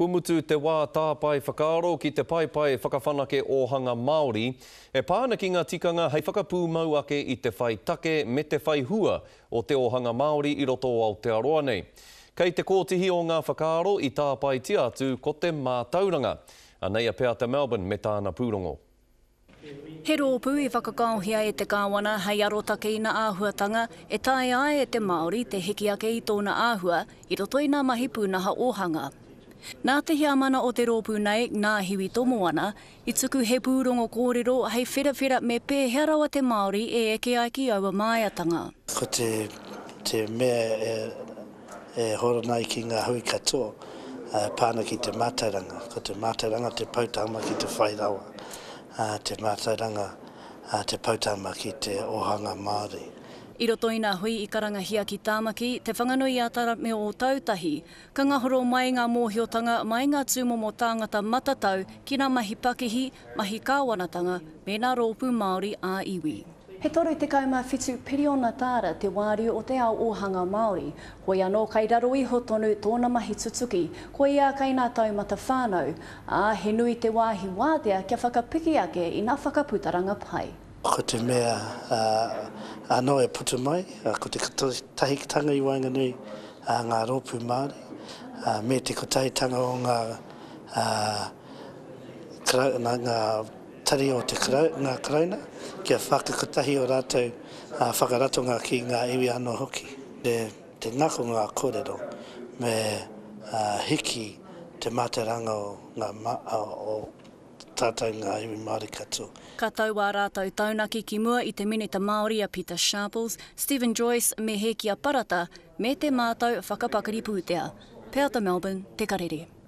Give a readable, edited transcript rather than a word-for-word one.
Kua mutu te wā tāpae whakaaro ki te paepae whakawhanake ōhanga Māori e pā ana ki ngā tikanga hei whakapūmau ake i te whai take me te whai hua o te ōhanga Māori i roto o Aotearoa nei. Kei te kōtihi o ngā whakaaro i tāpaetia atu ko te mātauranga. Anei a Peata Melbourne me tāna pūrongo. He rōpū i whakakaohia e te Kāwana hei arotake i nā āhuatanga e taea ai e te Māori te hiki ake i tōna āhua i roto i nā mahi pūnaha ōhanga. Nā te heamana o te rōpū nei, Ngāhiwi Tomoana, i tuku he pūrongo kōrero hei wherawhera me pēhea rawa te Māori e eke ai ki aua māiatanga. Ko te te mea e e horona ai ki ngā hui katoa e pā ana ki te mātauranga. Ko te mātauranga te poutama ki te whai rawa, te mātauranga te poutama ki te ōhanga Māori. I roto i ngā hui i karangahia ki Tāmaki, Te Whanganui-a-Tara me Ōtautahi, ka ngahoro mai ngā mōhiotanga mai ngā tūmomo tāngata matatau ki ngā mahi pakihi, mahi kāwanatanga me ngā rōpū Māori ā-iwi. He 37 piriona tāra te wāriu o te ao ōhanga Māori, hoi anō kai raro iho tonu tōna mahi tutuki, koia kai nā taumata whānau, ā, he nui te wāhi wātea kia whakapiki ake i nā whakaputaranga pai. Ko te mea anō e puta mai, ko te kotahitanga i waenganui ngā rōpū Māori, me te kotahitanga o ngā tari o te ngā Karauna kia whakakotahi o rātou whakaratonga ki ngā iwi anō hoki. Te ngako ngā kōrero me hiki te mātauranga o ngā o tātou ngā iwi Māori katoa. Ka tau ā rātou taunaki ki mua i te Minita Māori a Pita Sharples, Steven Joyce me Hēkia Parata me te mātau whakapakari pūtea. Peata Melbourne, Te Karere.